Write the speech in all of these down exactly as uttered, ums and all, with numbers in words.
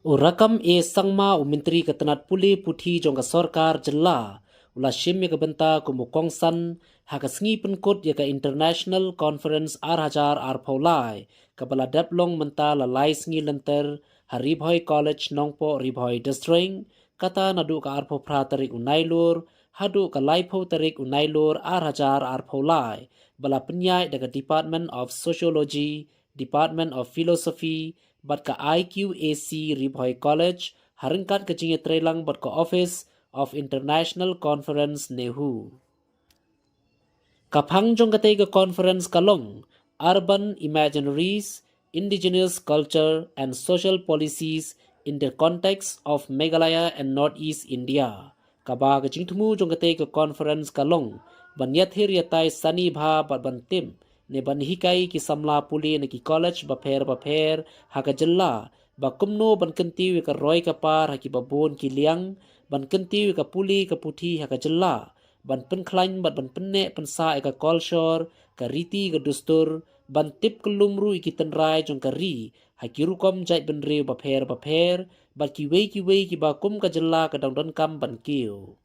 U Rakkam A Sangma, u Myntri ka tnat pule puthi jong ka sorkar jylla, u la shim ïa ka bynta kum u kongsan ha ka sngi pynkut ïa ka International Conference ar hajar arphew lai, kaba la dep long mynta la lai sngi lynter ha Ri Bhoi College, Nongpoh, Ri Bhoi District, kata naduh ka arphew phra tarik u Nailur haduh ka laiphew tarik u Nailur ar hajar arphew lai, ba la pynïaid da ka Department of Sociology, Department of Philosophy bad ka I Q A C Ri Bhoi College, ha ryngkat ka jingïatreilang bad ka Office of International Conference, NEHU. Ka phang jong katei ka conference ka long Urban Imaginaries, Indigenous Culture and Social Policies in the Context of Meghalaya and Northeast India. Kaba ka jingthmu jong katei ka conference ka long ban ïathir ïatai sani bha bad ban tip ne ban hikai ki samla pule na ki college bapher bapher ha ka jylla, ba kumno ban kyntiew ïa ka roi ka par ha kiba bun ki liang, ban kyntiew ïa ka pule ka puthi ha ka jylla, ban pynkhlaiñ bad ban pynneh pynsah ïa ka kolshor, ka riti ka dustur, ban tip kyllum ruh ïa ki tynrai jong ka ri ha ki rukom jaitbynriew bapher bapher, bad kiwei kiwei kiba kum ka jylla ka dang donkam ban kiew.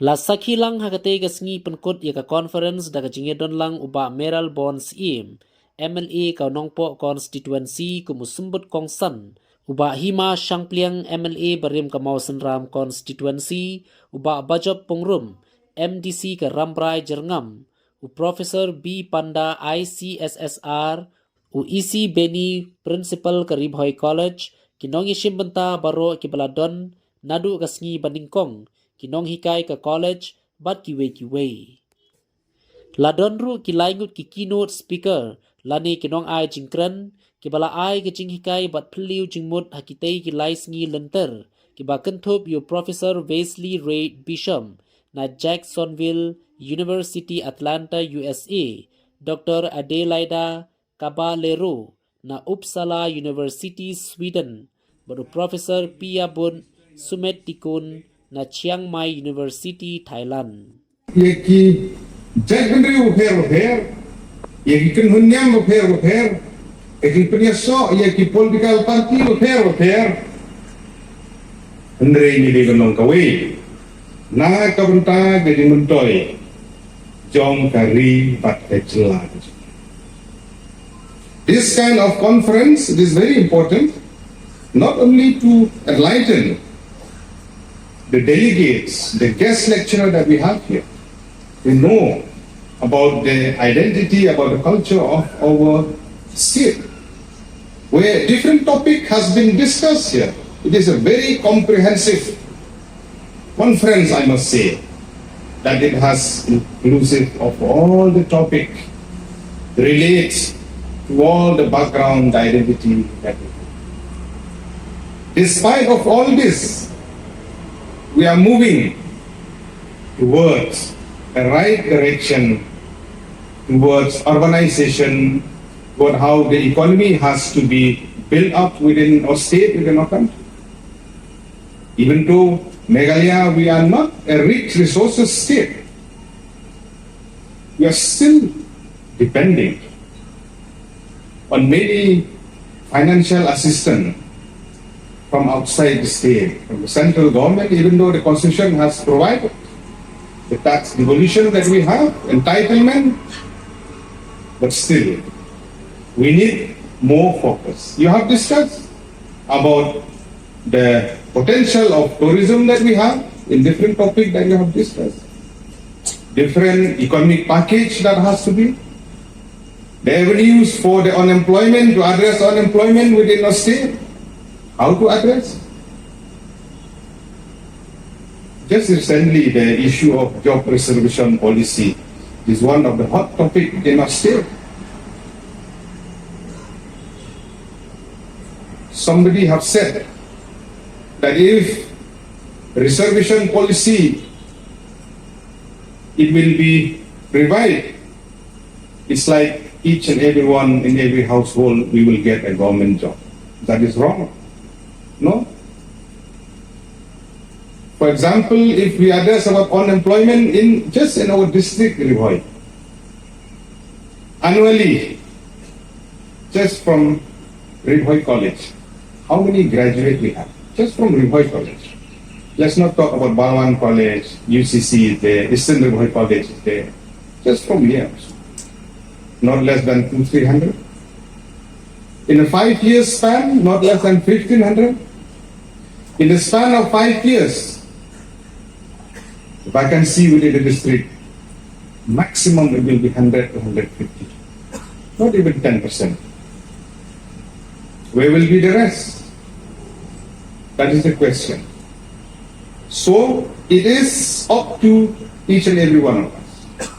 La sakhi lang ha katei ka sngi pynkut ïa ka conference da ka jingïadon lang u Bah Mayralborn Syiem, M L A ka Nongpoh constituency, kum u symbud kongsan, u Bah Hima Shangpliang, M L A barim ka Mawsynram constituency, u Bah Bajop Pyngrope, M D C ka Rambrai Jyrngam, u Professor B Panda, I C S S R, u E C Beni, Principal ka Ri Bhoi College, ki nongïashim bynta baroh kiba la don naduh ka sngi banyngkong, ki nonghikai ka college bad kiwei kiwei. La don ruh ki lai ngut ki keynote speaker lane ki nongai jingkren, kiba la ai ka jinghikai bad phylliew jingmut ha kitei ki lai sngi lynter, kiba kynthup ïa u Professor Wesley Reid Bishop na Jacksonville University, Atlanta, U S A, Doctor Adelaida Caballero na Uppsala University, Sweden, bad u Professor Piyabut Sumettikon na Chiang Mai University, Thailand. Ïa ki jaitbynriew bapher bapher, ïa ki kynhun niam bapher bapher, ïa ki pynïasoh ïa ki political party bapher bapher, hynrei ngi dei ban long kawei na ka bynta ka jingmyntoi jong ka ri bad ka jylla. This kind of conference, it is very important not only to enlighten the delegates, the guest lecturer that we have here, to know about the identity, about the culture of our state, where different topic has been discussed here. It is a very comprehensive conference, I must say, that it has inclusive of all the topic relates to all the background identity that we have. Despite of all this, we are moving towards the right direction, towards urbanization, toward how the economy has to be built up within our state, within our country. Even though Meghalaya, we are not a rich resources state, we are still depending on many financial assistance from outside the state, from the central government, even though the constitution has provided the tax devolution that we have, entitlement, but still, we need more focus. You have discussed about the potential of tourism that we have in different topic that you have discussed, different economic package that has to be, the avenues for the unemployment, to address unemployment within our state, how to address. Just recently, the issue of job reservation policy is one of the hot topic in our state. Somebody have said that if reservation policy, it will be revived, it's like each and every one in every household, we will get a government job. That is wrong. No? For example, if we address about unemployment in, just in our district, Ri Bhoi, annually, just from Ri Bhoi College, How many graduate we have? Just from Ri Bhoi College. Let's not talk about Barwan College, U C C is there, Eastern Ri Bhoi College is there. Just from here. Not less than two, three hundred. In a five year span, not less than fifteen hundred. In the span of five years, vacancy within the district, maximum it will be hundred to hundred fifty. Not even ten percent. Where will be the rest? That is the question. So it is up to each and every one of us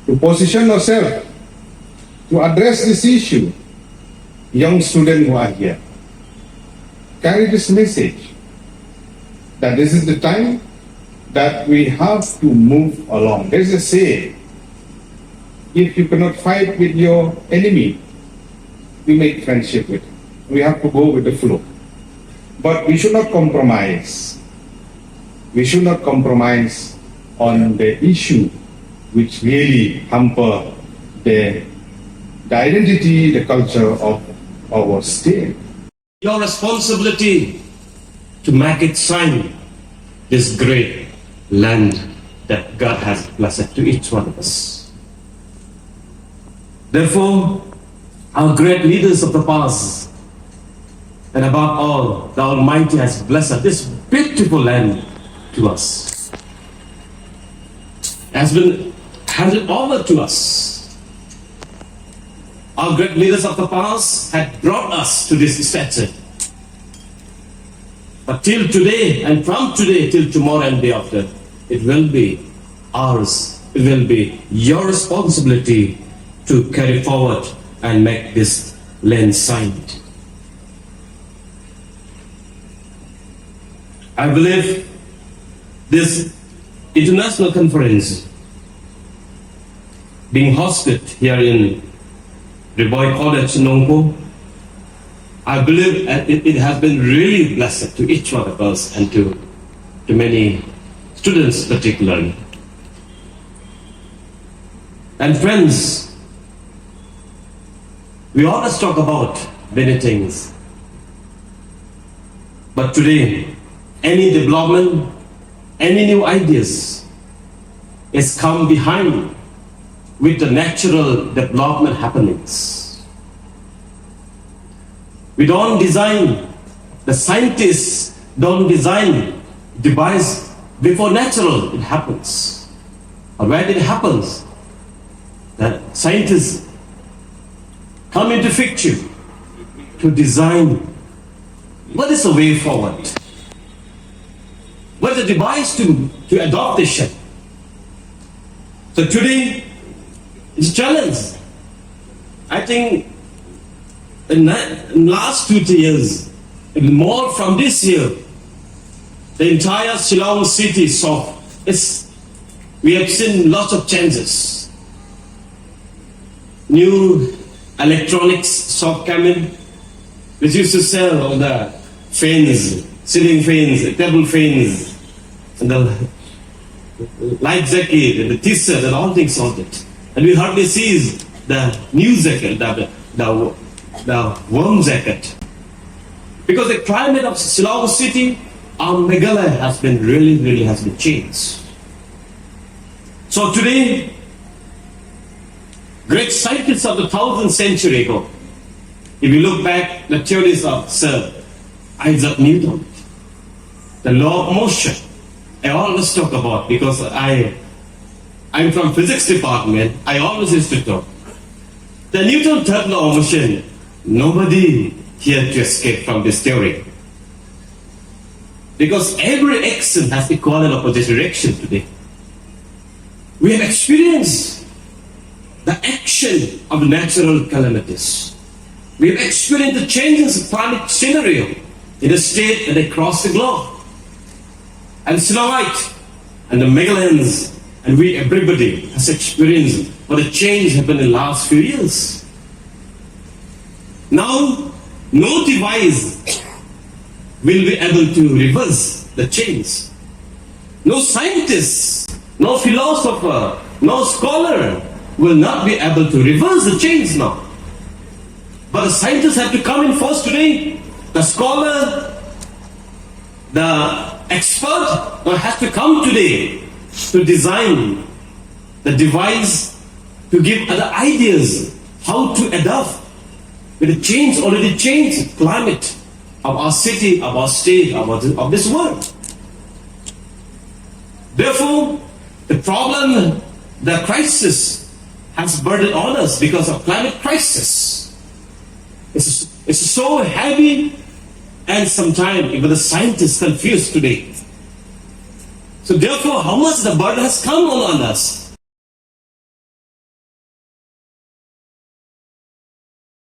to position ourselves to address this issue. Young students who are here, carry this message that this is the time that we have to move along. There's a saying, if you cannot fight with your enemy, you make friendship with him. We have to go with the flow. But we should not compromise. We should not compromise on the issue which really hamper the, the identity, the culture of our state. Your responsibility to make it shine, this great land that God has blessed to each one of us. Therefore, our great leaders of the past, and above all, the Almighty has blessed this beautiful land to us, has been handed over to us. Our great leaders of the past had brought us to this stature. But till today, and from today till tomorrow and day after, it will be ours, it will be your responsibility to carry forward and make this land shine. I believe this international conference being hosted here in Ri Bhoi College, Nongpoh, I believe it, it has been really blessed to each one of us and to, to many students particularly. And friends, we always talk about many things. But today, any development, any new ideas is come behind with the natural development happenings. We don't design, the scientists don't design device before natural it happens. Or when it happens, the scientists come into picture to design what is the way forward, what is the device to, to adopt this shape. So today, it's a challenge. I think in the in last two, three years, and more from this year, the entire Shillong city saw is we have seen lots of changes. New electronics shop came in, which used to sell all the fans, ceiling fans, table fans, and the life jacket, and the t-shirt, and all things of it. And we hardly see the new jacket, the, the, the warm jacket. Because the climate of Shillong city, our Meghalaya has been really, really has been changed. So today, great scientists of the thousand century ago, if you look back the theories of Sir Isaac Newton, the law of motion, I always talk about because I, I'm from physics department, I always used to talk. The Newton third law of motion, nobody here to escape from this theory. Because every action has equal and opposite reaction today. We have experienced the action of natural calamities. We have experienced the changes of climate scenario in the state and across the globe. And Shillongite and the Meghalayans and we, everybody has experienced what a change happened in the last few years. Now, no device will be able to reverse the change. No scientist, no philosopher, no scholar will not be able to reverse the change now. But the scientists have to come in force today. The scholar, the expert, uh, has to come today to design the device to give other ideas how to adapt with the change, already changed climate of our city, of our state, of, our, of this world. Therefore, the problem, the crisis has burdened on us because of climate crisis. It's, it's so heavy, and sometimes even the scientists confused today. So therefore, how much the burden has come on, on us?